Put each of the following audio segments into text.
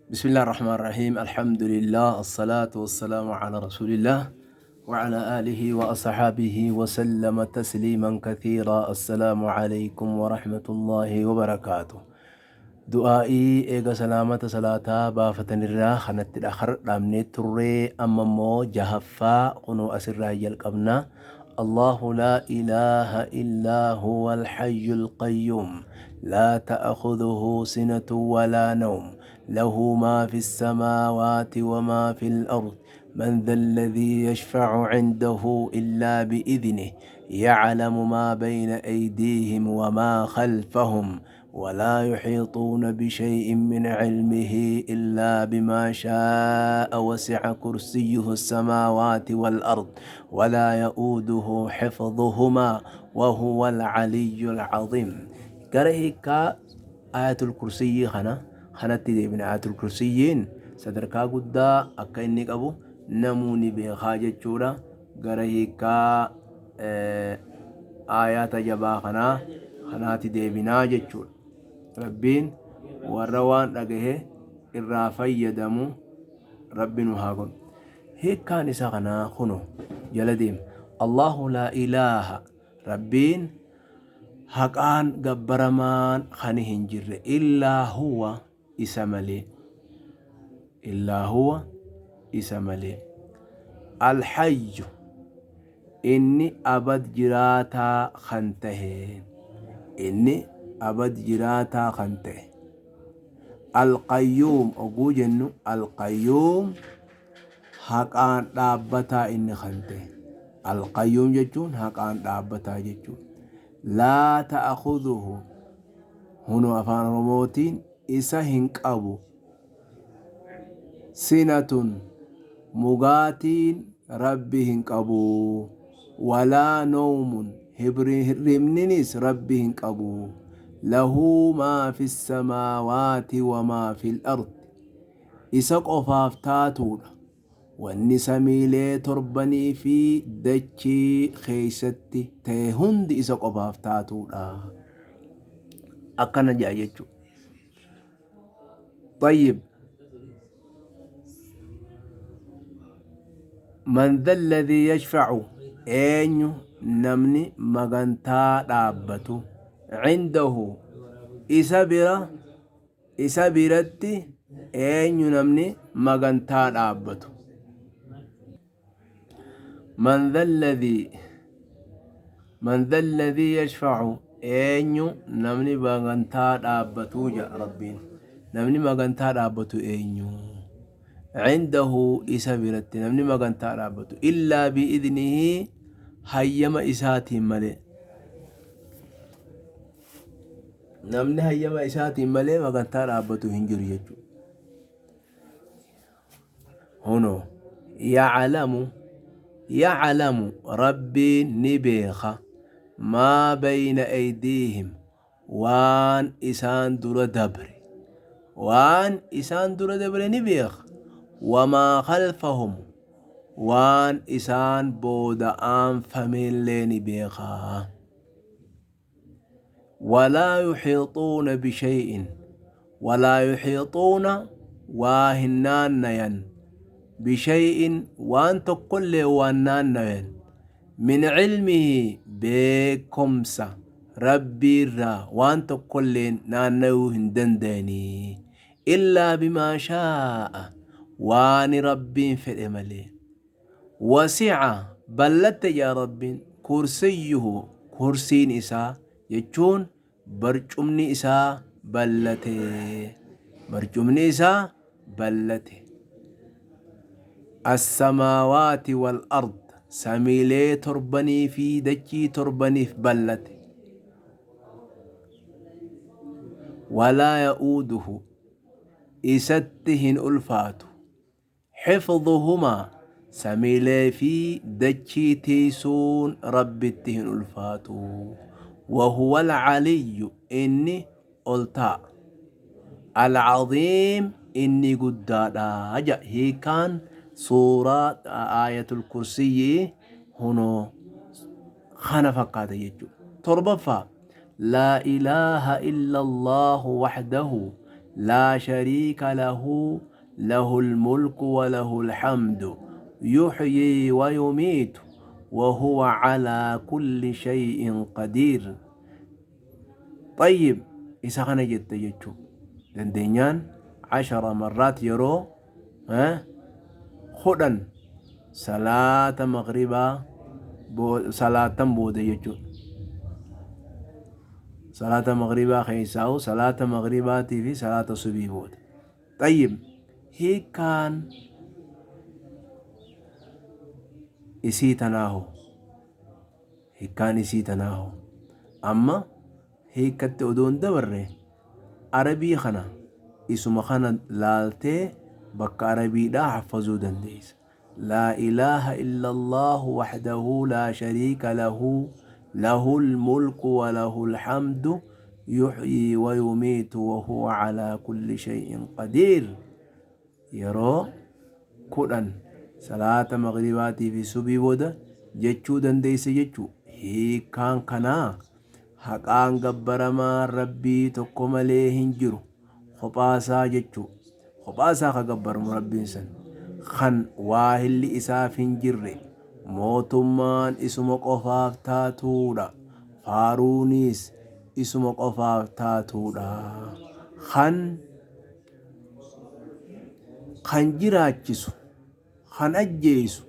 بسم الله الرحمن الرحيم الحمد لله الصلاة والسلام على رسول الله وعلى آله وأصحابه وسلم تسليما كثيرا السلام عليكم ورحمة الله وبركاته Du'aa'ii eega salaamata salaataa baafatanirraa kanatti dhakar dhaabnee turree amma immoo jahaffaa kunoo asirraa jalqabna. Allahu laa ilaaha illaa huwa alhayyul qayyuum laa ta'khudhuhu sinatun walaa nawm lahu maa fi samaawaati wa maa fi al-ard من ذا الذي يشفع عنده إلا بإذنه يعلم ما بين أيديهم وما خلفهم ولا يحيطون بشيء من علمه إلا بما شاء وسع كرسيه السماوات والأرض ولا يؤوده حفظهما وهو العلي العظيم. كرهك آية الكرسي خنا خنتي دي من آية الكرسيين sadarkaa guddaa akka inni qabu namuu ni beekaa jechuudha. Gara hiikaa aayaata jabaa kanaa kanaatti deebinaa jechuudha. Rabbiin warra waan dhagahe irraa fayyadamu Rabbi nu haa godhu. Hiikkaan isa kanaa kuno jala deema. Allahu laa ilaaha, Rabbiin haqaan gabbaramaan kan hin jirre, illaa huwa isa malee, illaa huwa isa malee, alhayyu inni abad jiraataa kan tahe, inni abad jiraataa kan ta'e. Alqayyuum oguu jennu, alqayyuum haqaan dhaabbataa inni kan ta'e. Alqayyuum jechuun haqaan dhaabbataa jechuudha. Laa ta'khudhuhu hunoo afaan Oromootiin isa hin qabu. Sinatun mugaatiin Rabbi hin qabu. Walaa nawmun hirribninis Rabbi hin qabu. Lahu maa fi samaawaati wa maa fil ardi isa qofaaf taatuudha. Wanni samiilee torbanii fi dachii keeysatti ta'e hundi isa qofaaf taatuudha. Akkana jedha jechuudha. طيب من ذا الذي يشفع eenyu namni magantaa dhaabbatu, عنده isa bira, isa biratti eenyu namni magantaa dhaabbatu. من ذا الذي، من ذا الذي يشفع eenyu namni magantaa dhaabbatu jedha Rabbiin. Namni magantaa dhaabbatu eenyu, عنده isa biratti namni magantaa dhaabbatu, إلا بإذنه hayyama isaatiin malee. Namni hayyama isaatiin malee magantaa dhaabbatu hin jiru jechuudha. Hunoo يعلم، يعلم Rabbiin ni beeka, ما بين أيديهم waan isaan dura dabre, waan isaan dura dabre ni beeka, وما خلفهم waan isaan booda aanfameellee ni beeka. ولا يحيطون بشيء، ولا يحيطون waa hin naannayan, بشيء waan tokkollee waan naannayan, من علمه beekomsa Rabbiirraa waan tokkollee naannayuu hin danda'anii, إلا بما شاء waan Rabbiin fedhe malee. وسع ballatte yaa Rabbiin, كرسيه kursiin isaa jechuun barcumni isaa ballate, barcumni isaa ballate, السماوات والأرض samiilee torbanii fi dachii torbaniif ballate. ولا يؤوده isatti hin ulfaatu, حفظهما samiilee fi dachii tiisuun Rabbitti hin ulfaatu. وهو العلي inni ol ta'a, العظيم inni guddaadha jedha. Hiikaan suuraa aayatul kursiyyii hunoo kana fakkaata jechuudha. Torbaffaa, لا إله إلا الله وحده Laa shariika lahu lahul mulku wa lahul hamdu yuhyii wa yumiitu wa huwa calaa kulli shay'in qadiir. Xayyib, isa kana jette jechuu dandeenyaan 10 marraat, yeroo 10 salaata maghribaa salaatan booda jechuudha. Salaata maghribaa keessaa'u salaata maghribaatii fi salaata subii booda. Xayyib, hiikkaan isii tanaahu, hiikkaan isii tanaahu amma hiikkatti odoo hin dabarre, arabii kana isuma kana laaltee bakka arabiidhaa haffazuu dandeessa. Laa ilaaha illallaahu wahdahu laa shariika lahu lahul mulku wa lahul hamdu yuhyii wa yumiitu wa huwa calaa kulli shay'in qadiir, yeroo 10 salaata maghribaatii fi subii booda jechuu dandeessa jechuu. Hiikkaan kanaa, haqaan gabbaramaan Rabbii tokko malee hin jiru, kophaasaa jechuu. Kophaasaa ka gabbaramu Rabbiin san kan waahilli isaaf hin jirre, mootummaan isuma qofaaf taatuudha, faaruuniis isuma qofaaf taatuudha, kan jiraachisu, kan ajjeesu,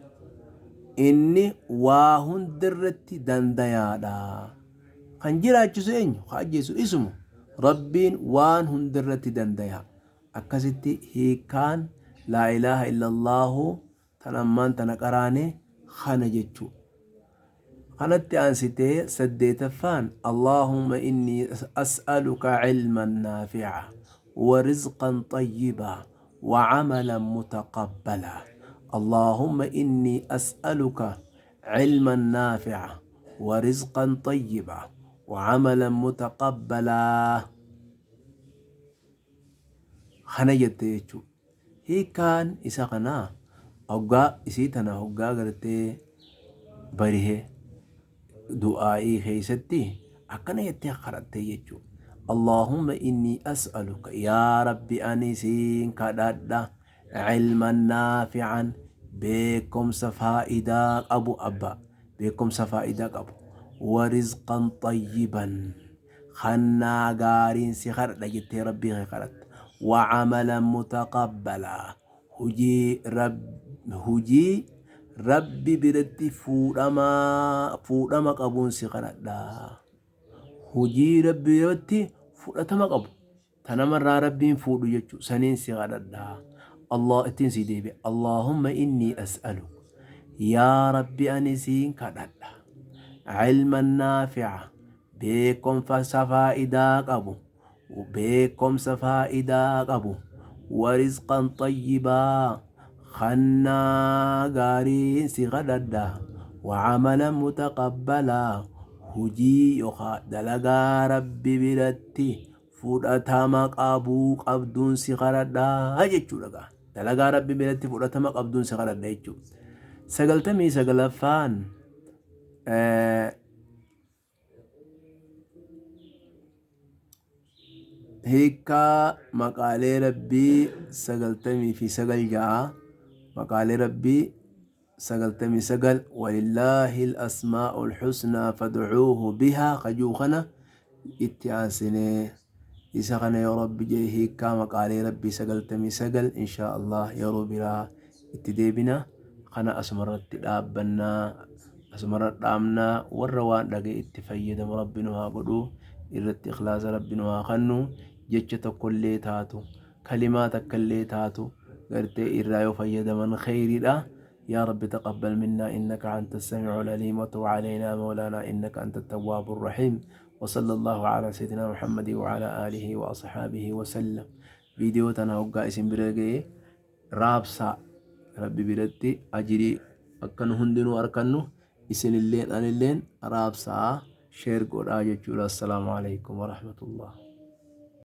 inni waa hundarratti dandayaadha. Kan jiraachisu eenyu? Ka ajjeesu isuma. Rabbiin waan hundarratti dandaya. Akkasitti hiikkaan laa ilaaha illallaahu tan ammaan tana qaraane kana jechuu. Kanatti aansitee saddeetaffaan, Allaahumma innii as'aluka cilman naafi'a wa rizqan xayyibaa wa camalan mutaqabbalaa. Allaahumma innii as'aluka cilman naafi'a wa rizqan xayyibaa wa camalan mutaqabbalaa. Kana jette jechuu. Hiikkaan isa kanaa, hoggaa isii tana hoggaa gartee barihe du'aa'ii keessatti akkana jettee kadhattee jechuu. Allaahumma innii as'aluka, yaa Rabbi ani siin kadhadha, cilman naafi'an, beekumsa faayidaa qabu, abba beekumsa faayidaa qabu, wa rizqan xayyiban, kannaa gaariin si kadhadha jettee Rabbii kee kadhatta, wa camalan mutaqabbalaa, hujii Rabbi biratti fuudhama qabuun si kadhadha. Hujii Rabbi biratti fudhatama qabu ta namarraa Rabbiin fuudhu jechu saniin si kadhadha. Allah ittiin si deebi'a. Allaahumma innii as'aluka, yaa Rabbi ani siin kadhadha, cilman naafi'a, beekumsa faayidaa qabu, beekumsa faayidaa qabu, wa rizqan xayyibaa, kannaa gaariin si kadhadha, wa camalan mutaqabbalaa, hujii yookaan dalagaa Rabbi biratti fudhatama qabuu qabduun si kadhadha jechuudha gaa. Dalagaa Rabbi biratti fudhatama qabduun si kadhadha jechuudha. 99ffaan hiikkaa maqaalee Rabbii 99 ja'a. Maqaalee Rabbii 99, walillaahi al-asmaa'ul husnaa fad'uuhu bihaa kajuu kana itti aansinee isa kana yoo Rabbi jee hiikkaa maqaalee Rabbii 99 inshaa Allah yeroo biraa itti deebina. Kana asumarratti dhaabbannaa, asumarra dhaabnaa. Warra waan dhaga'e itti fayyadamu Rabbi nu haa godhu. Irratti ikhlaasa Rabbi nu haa kannu. Jecha tokkollee taatu, kalimaa takkallee taatu gartee irraa yoo fayyadaman kheyriidha. يا رب تقبل منا إنك أنت السميع العليم وتب علينا مولانا إنك أنت التواب الرحيم، وصلى الله على سيدنا محمد وعلى آله وأصحابه وسلم. Viidiyoo tana hoggaa isin bira ga'e raabsaa. Rabbi biratti ajirii akka nu hundinuu arkannu isinilleen anilleen raabsaa, share godhaa jechuudha. Assalaamu alaikum warahmatullah.